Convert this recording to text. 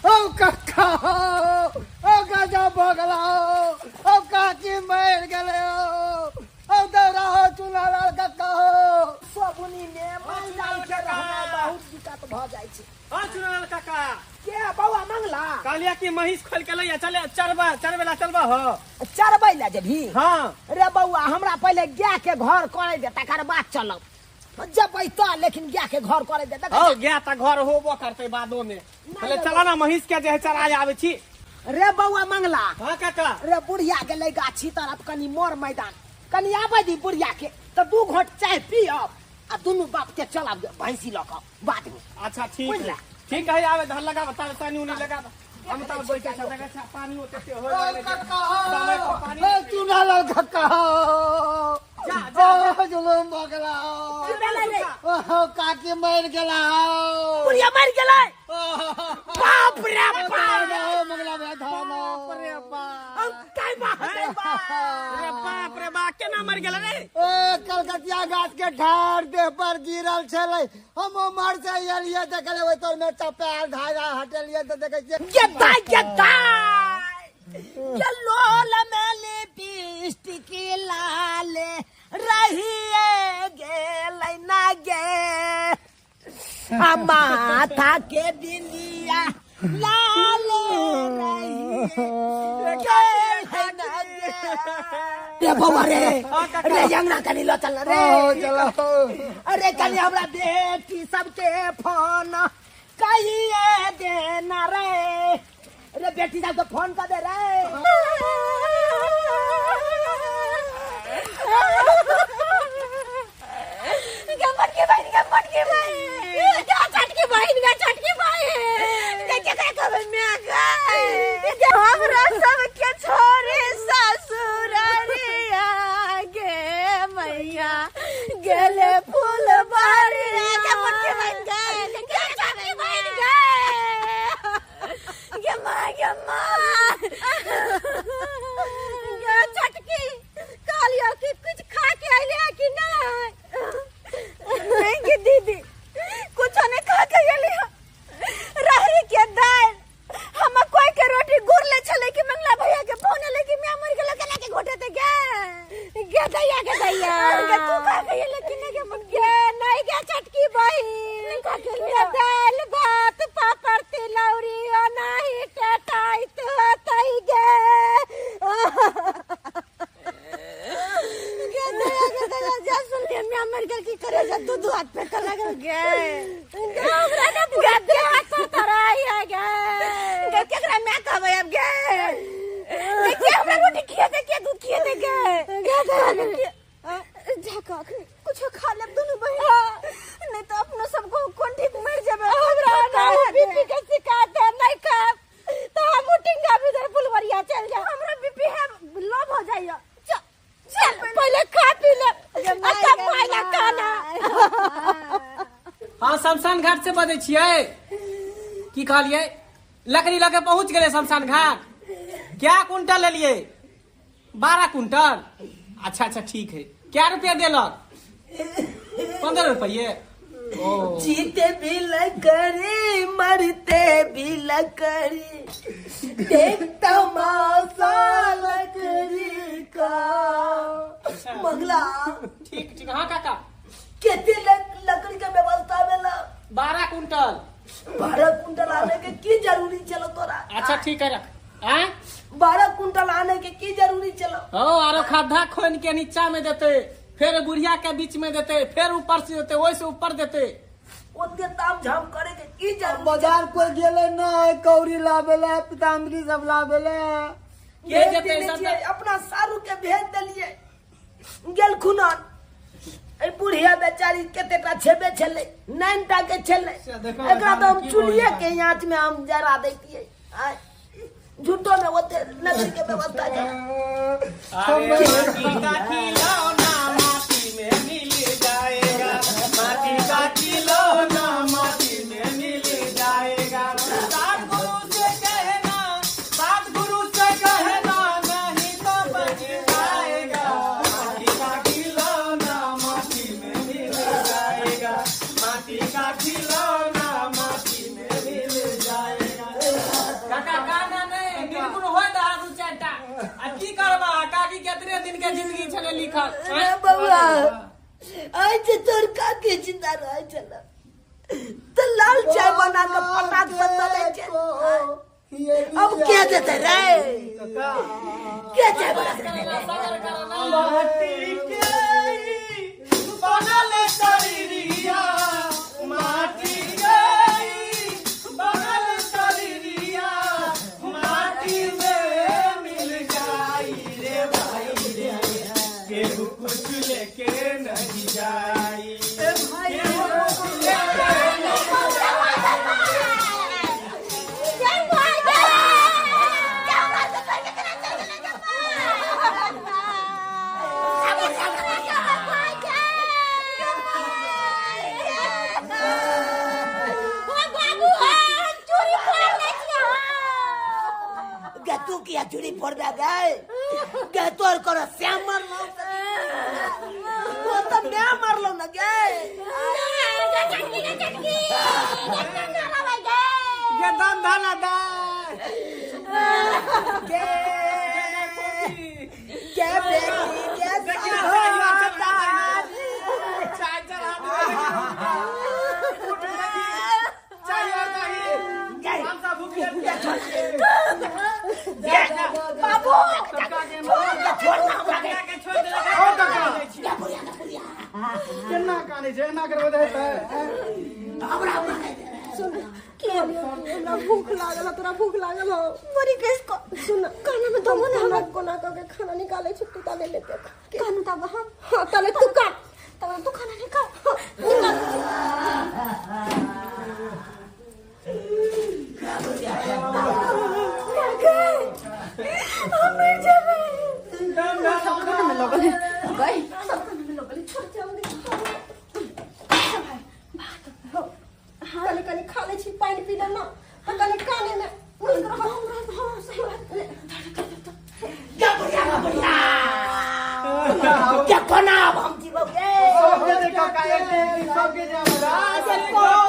हौ कक्का हौ, हौ गजब भऽ गेला हौ, हौ काकी मरि गेलै हौ, हौ दौड़ा हौ चुनालाल कक्का हौ। सबुनी मे माल जाल के रहना बहुत दिक्कत भऽ जाइ छै। हाँ चुनालाल काका। के बौआ मंगला? कहलिया कि महींस खोल के लैया चले चरबा चरबे ला चलबा हो। चरबै ला जेबही? हाँ। रे बौआ हमरा पहिले गाय के घर करे दे तकर बाद चलब। जबै तऽ लेकिन गाय के घर करे दे। हौ गाय तऽ घर होबो करतै बादो में। पहिले चला ना महींस के जे है चराय आबै छी। रे बौआ मंगला। हाँ काका। रे बुढ़िया गेलै गाछी तरफ कनी मोर मैदान कनी आबै दी बुढ़िया के तऽ दू घोट चाय पियब आ दुनू बाप के चलब भैंसी लऽ कऽ बाद में। अच्छा ठीक बुझला? ठीक है आवे धर लगा बता पानी उनी लगा हम तब बैठे छ देखै छ पानी ओते ते हो गेलै कक्का हौ, समय पर पानी हौ चुनालाल कक्का हौ। जा, जा, जा। हौ, जुलुम भऽ गेला हौ। की भेलै रे? हौ, काकी मरि गेला हौ। बुढ़िया मरि गेलै? बाप रे बाप। हौ, मंगला भैया धर हौ। बाप रे बाप। हम कैबा हटैबा। रे बाप रे बाप केना मरि गेलै रे? ए कलकतिया गाछ के ढार देह पर गिरल छलै, हम उम्हर से एलियै देखलियै ओहि तर में चपायल धारा हटेलियै तऽ देखै छियै गे दाइ गे दाइ गे लोल में लिपस्टिक लाल रहिए गेलै ना गे आ माथा के बिंदिया लाल रहिए गेलै ना गे। रे बौआ रे रे अंगना कनी लऽ चल रे। ओ चलो। अरे कनी हमरा बेटी सबके फोन कहिए देना रे। रे बेटी सबके फोन कर दे रे। गे मोटकी बहिन गे मोटकी बहिन गे छोटकी बहिन गे छोटकी बहिन गे केकरा कहबै माय गे? गे हमरा सबके छोड़े ससुररिया गे मैया गेले फूल बारिया गे मोटकी बहिन गे गे छोटकी बहिन गे गे माँ गे माँ गे छोटकी कहलियो कि कुछ खा के अइले कि नहीं? नहीं गे दीदी कुछ नहीं खा के अइले। रहरी के दाल हम कोई के रोटी गुड़ ले छले कि मंगला भैया के फोन ले कि मैं मर गेल केना के घोटे ते गे गे दैया गे दैया गे तू खा के अइले कि नहीं गे गे नहीं गे चटकी बहिन गे दाल भात पापड़ तिलौरी ओ नहीं टेटाइत होतै गे गे दैया गे दैया जा सुन ले मैं मर गेल की करे जा दू दू हाथ पे कर लागल गे गे हमरा ने पूरा देह हाथ पर तराई है गे गे केकरा मैं कहबै अब गे गे के हमरा रोटी खिएतै के दूध खिएतै गे गे दैया जा का कुछ खा लेब दुनू बहिन नहीं तो अपनो सब को कोन ठीक मर जेबै। हमरा ना बीपी के शिकायत है नहीं खाब तो हम टिंगा भीतर फुलवरिया चल जा। हमरा बीपी है लो भ जाइए। चल चल पहले खा पी ले आ तब मायला खाना। हाँ शमशान घाट से बजै छियै। की कहलियै? लकड़ी लऽ के पहुँच गेलै शमशान घाट। क्या कुंटल लेलियै? 12 कुंटल। अच्छा अच्छा ठीक है। क्या रुपया देलक? 15 रुपये। ओ जीते भी लकड़ी मरते भी लकड़ी देख तमाशा लकड़ी का। मंगला ठीक ठीक। हाँ काका केते लकड़ी के व्यवस्था भेला? 12 कुंटल। 12 कुंटल आने के की जरूरी चलो तोरा? अच्छा ठीक है रख। आँ? 12 कुंटल आने के की जरूरी चलो? ओ आरो खद्धा खोन के नीचा में देते, फिर बुढ़िया के बीच में देते, फिर ऊपर से देते, ओहि से ऊपर देते। ओते ताम झाम करे के की जरूरी? बाजार कोई गेले ना कौड़ी लाबेले पीताम्बरी सब लाबेले। के भेज जेतै देने सब? छियै, अपना सारू के भेज देलियै गेल खुनन। ए बुढ़िया बेचारी कतेटा छेबे छलै, 9 टा के छलै। से देखो, एकरा तो हम की चुल्हिए बोलता। के आँच में हम जरा दैतियै। आय झूठो में ओते लकड़ी के व्यवस्था कर। अरे माटी का खिलौना माटी में मिल जाएगा, माटी का खिलौना माटी में मिल जाएगा। सात गुरु से कहना, सात गुरु से कहना नहीं तो बच जाएगा। माटी का खिलौना माटी में मिल जाएगा, माटी का खिलौना माटी में मिल जाएगा। के जिंदगी छले लिखल। रे बबुआ आइ जे तोर काकी जिंदा रहै छल त लाल चाय बना के पटाक से दे छै। अब के देते रे के चाय बना के देते? माटी के बनल शरीरिया, माटी के बनल शरीरिया, माटी में मिल जाई रे भाई रे, केहू कुछ लेके नहीं जाई, केहू कुछ लेके नहीं गे तू किया चूड़ी फोड़ दे गए? गे तोर कोनो श्याम मरलो वो तो मैं मरलो ना गे। ये दम धाना दे गे गे बेटी गे देखिए चाय चढ़ा दे, चाय चढ़ा दे, उठ देखी चाय और दही, हम सब भूखे बाबू छोड़ ना हमरा के। के छोड़ दे। ओ काका केना कानै छै, एना करबै तऽ हेतै? हमरा हमरा के दे। सुन की हमरा भूख लागल हो, तोरा भूख लागल हो बड़ी केस को। सुन खाना में दमो ना हमरा कोना क के खाना निकाले छी तू ताले ले देख कान तब हम हां ताले तू काट तब तू खाना निकाल। हां, निकाल। हम मर जेबै। सब खाना में लगल है गई, सब खाना में लगल है, छोड़ जल्दी। भात हो कनी कनी खा ले छी, पानि पी लेना त कनी काने में नीक रहत। हां सही बात। ले, धर धर धर। गे बुढ़िया गे बुढ़िया गे कोना अब हम जीवो गे? सबके दे काका, एक एक सबके दे हमरा। गे कोना